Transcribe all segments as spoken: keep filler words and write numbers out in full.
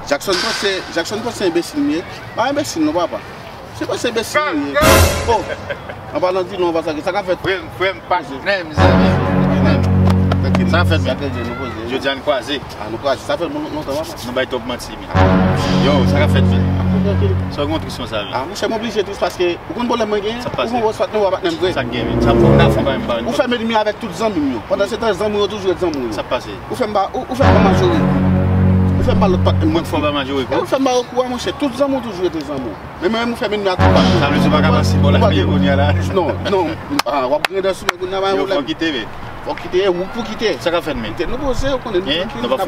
Jackson panse, Jackson panse enbesil m ye. Pa enbesil non, papa. Se panse enbesil m ye. Oh, an palan di non, an pa sa, sa ka fèt? Frè m, frè m, patnè m, zanmi. Sa ka fèt, men. Jodi a n kwaze. Ah, nou kwaze. Sa fè lontan, papa. Nou bay twòp manti, men. Yo, sa ka fèt, men. Sa w gen tris konsa, men. Ah, monchè, m oblije tris paske ou konn pwoblèm mwen genyen? Ou konn wè swa nou wè patnè m vre. Sa k gen, men. Sa fò w ta fè ba m, ba m. Ou fè m ènmi avèk tout zanmi m yo. Pandan se tan, zanmi w yo toujou ret zanmi w yo. Sa k pase? Ou fè m ba, ou, ou fè m ba majori. Ou fè m ba lòt patnè m. Mwen k fè w ba majori kou? Ou fè m ba yo kou a, monchè. Tout zanmi w toujou rete zanmi w. Men mwen menm ou fè m ènmi ak tout patnè. Sa vle di w pa ka pase bòl ak li kounye a la? Non, non. Ah, w ap griyen dèyè sou mwen kounye a, pa gen pwoblèm. Yo, fò w kite, men. Fò w kite, ou pou kite. Sa k ap fèt, men? Kite, nou poze, ou konnen nou trankil, n ap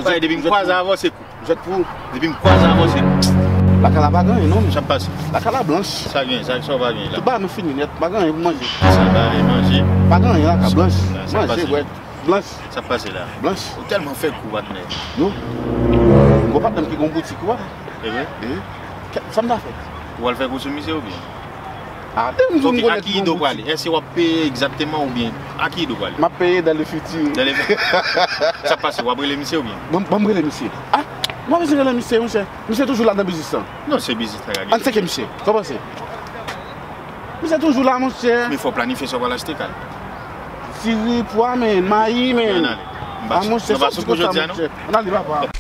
gade. Depi m kwaze avè w, se kou. Jwèt pou ou. Depi m kwaze avè w, se kou. Lakay la pa gen anyen, non, men. Sa k pase? Lakay la blanch. Sa gen, sa, sa w pa gen la? Tout bagay nou fini nèt, pa gen anyen pou manje. Sa pa gen manje. Pa gen anyen lakay, blanch. Manje, bwè, blanch. Sa k pase la? Blanch. Ou tèlman fè kou, patnè. Yo. Gwo patnè m ki gon boutik, ou pa wè? E vre? Sa m ta fè? Ou al fè kou sou misye oubyen? Ah, depi m di w m konnen ki gon boutik. Èske w ap peye egzakteman oubyen a ki ide w prale? M ap peye dans le futur. Dans le futur. Sa k pase, w ap rele misye oubyen? Bon, bon, m rele misye. Ah, m pa bezwen rele misye, monchè. Misye toujou ladan biznis lan. Non, se biznis la k ap gen. Ann tcheke misye. Sa w panse? Misye toujou la, monchè. Men fò w planifye sa w pral achte, Kal. Diri, pwa, men, mayi, men. Ann ale. Ah, monchè, sa w di konsa, monchè? Ann ale, papa.